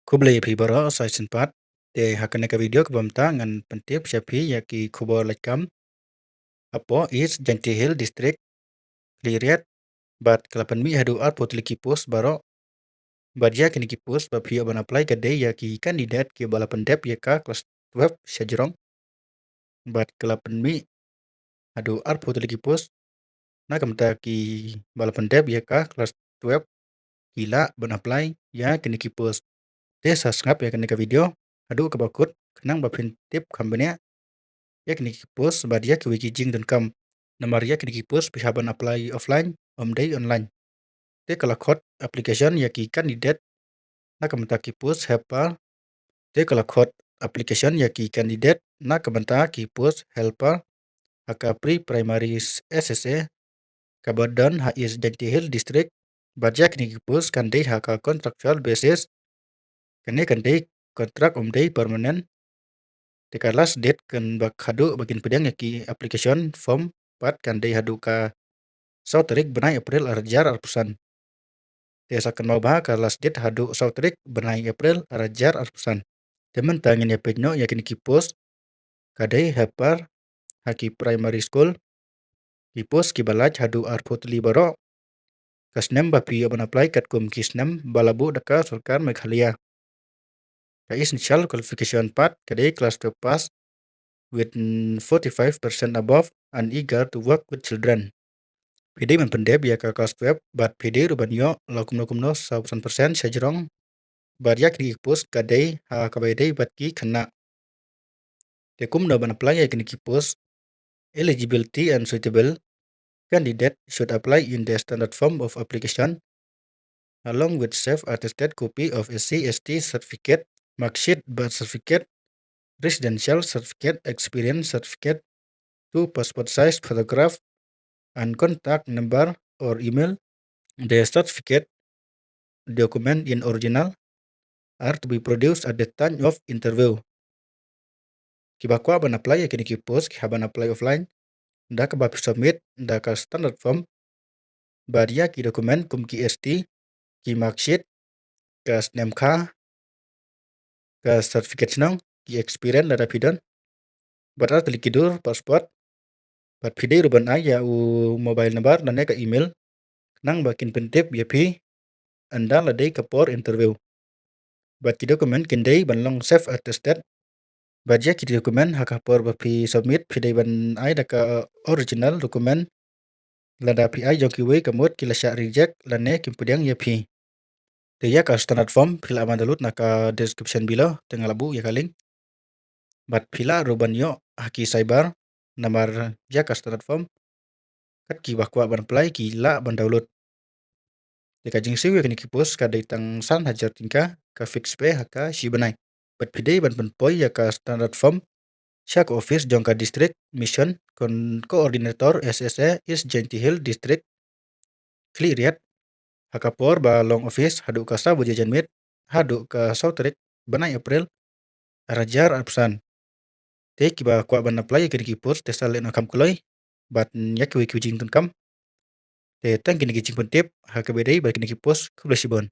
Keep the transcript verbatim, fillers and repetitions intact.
Khublei ïa phi baroh sa shisien pat. Te ha kane ka video kaba mynta ngan pyntip sha phi ïa ki khubor lait kam hapoh East Jaintia Hills District, Khliehriat, bad ka la pynmih haduh arphew tylli ki post baroh. Bad ïa kine ki post ba phi ïoh ban apply ka dei ïa ki candidate kiba la pyndep ïa ka klas twelve shajrong. Bad ka la pynmih haduh arphew tylli ki post. Na ka bynta kiba la pyndep ïa ka klas twelve ki lah ban apply ïa kine ki post. Te sa sngap ïa kane ka video haduh kaba kut khnang ba phin tip kham bniah ïa kine ki post bad ïa kiwei ki jingdonkam. Namar ïa kine ki post phi hap ban apply offline, ym dei online. Te ka la khot application ïa ki candidate na ka bynta ki post helper. Te ka la khot application ïa ki candidate na ka bynta ki post helper ha ka pre-primary S S A kaba don ha East Jaintia Hills District. Bad ïa kine ki post kan dei ha ka contractual basis. Kane kan dei contract, ym dei permanent. Te ka last date kan ba haduh ba kin pdiang ïa ki application form pat kan dei haduh ka saw tarik bnai April arhajar arphew san. Te sa kynmaw ba ka last date haduh saw tarik bnai April arhajar arphew san. Te mynta ngin ïa peit noh ïa kine ki post. Ka dei helper ha ki primary school. Ki post kiba lait haduh arphew tylli baroh. Ka snem ba phi ïoh ban apply katkum ki snem ba la buh da ka sorkar Meghalaya. Ka essential qualification pat ka dei class twelve pass with, mm, forty-five percent above and eager to work with children. Phi dei ban pyndep ïa ka class twelve bad phi dei ruh ban ïoh la kumno kumno saw san percent shajrong. Bad ïa kine ki post ka dei ha kaba ïadei bad ki khynnah. Te kumno ban apply ïa kine ki post. Eligibility and suitable candidate should apply in the standard form of application along with self-attested copy of S C S T certificate, mark sheet, birth certificate, residential certificate, experience certificate, two passport size photograph, and contact number or email. The certificate document in original are to be produced at the time of interview. Kiba kwah ban apply ïa kine ki post ki hap ban apply offline da kaba phi submit da ka standard form bad ïa ki document kum ki S T, ki mark sheet, ka snem kha, ka certificate shnong, ki experience lada phi don, bad ar tylli ki dur passport. Bad phi dei ruh ban ai ïa u mobile number lane ka email khnang ba kin pyntip ïa phi ynda la dei ka por interview. Bad ki document kin dei ban long self attested. Bad ïa ki document ha ka por ba phi submit phi dei ban ai da ka original document. Lada phi ai jong kiwei ka mut ki la shah reject lane kim pdiang ïa phi. Te ïa ka standard form phi lah ban download na ka description below, te nga la buh ïa ka link. Bad phi lah ruh ban ïoh ha ki cyber, namar ïa ka standard form kat kiba kwah ban apply ki lah ban download. Te ka jingsiew ïa kine ki post ka dei tang san hajar tyngka, ka fix pay ha ka shi bnai. Bad phi dei ban pynpoi ïa ka standard form sha ka office jong ka district mission con-, coordinator S S A East Jaintia Hills District, Khliehriat, ha ka por ba long office haduh ka saw baje janmiet haduh ka saw tarik bnai April arhajar arphew san. Te kiba kwah ban apply ïa kine ki post te sa leh noh kham kloi bad ïa kiwei kiwei jingdonkam. Te tang kine ki jingpyntip ha kaba ïadei bad kine ki post. Khublei shibun.